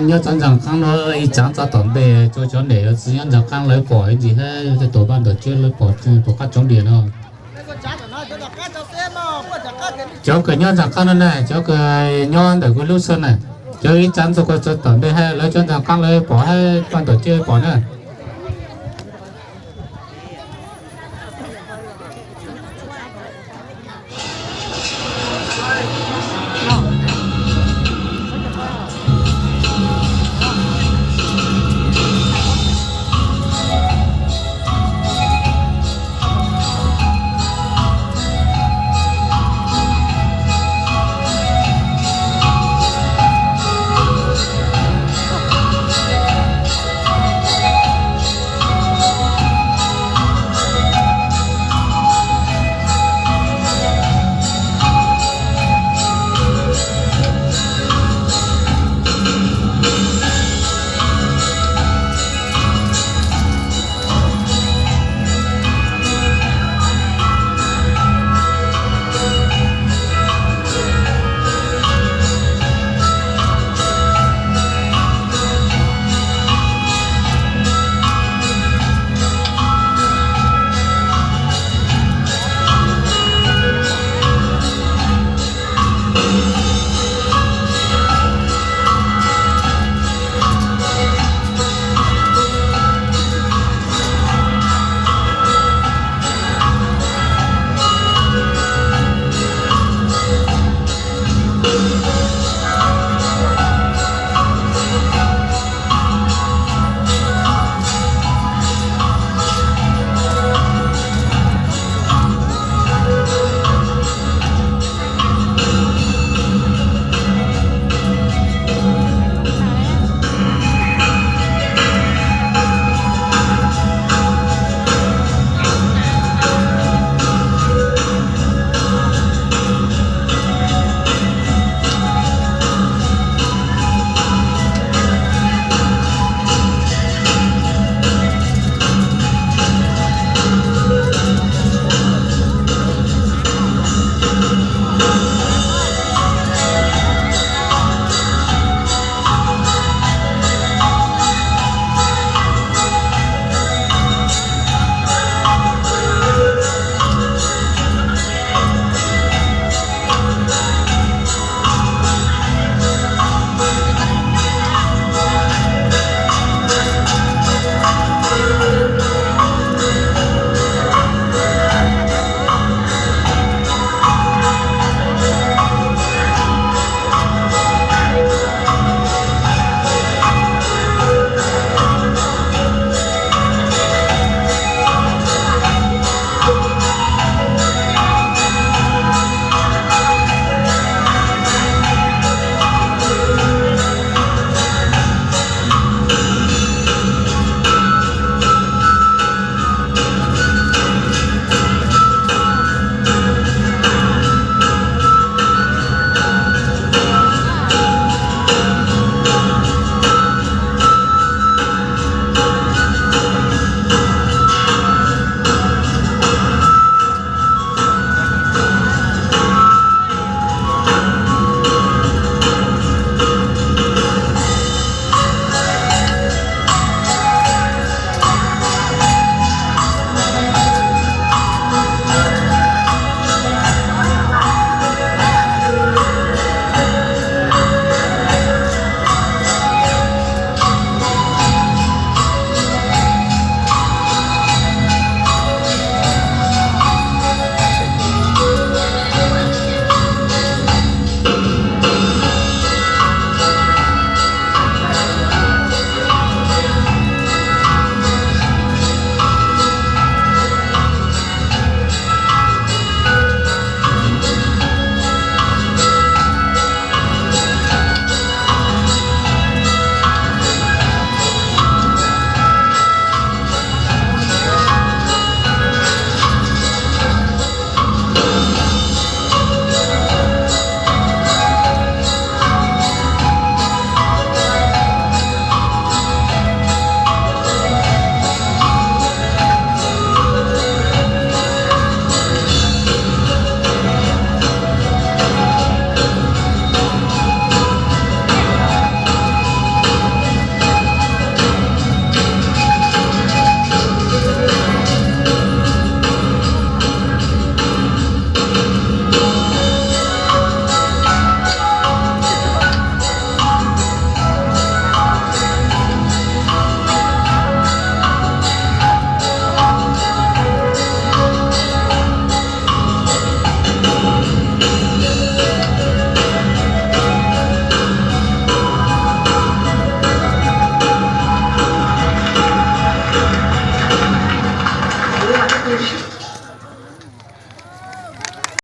Nyob txog ntxoog qaab nuav ib tsaav txog tom ntej, cov niam cov txiv nyob ntxoog qaab lawv pom ib ntsis hab, tej tuam paj tuam tsev lawv pom puas qab tsoov diam no. Cov kws nyob ntxoog qaab nuav na, cov kws nyob ntawm kuv lub xwb na, cov ib tsaav txog tom ntej hab, lawv cov ntxoog qaab lawv pom hab paj tuam tsev pom na.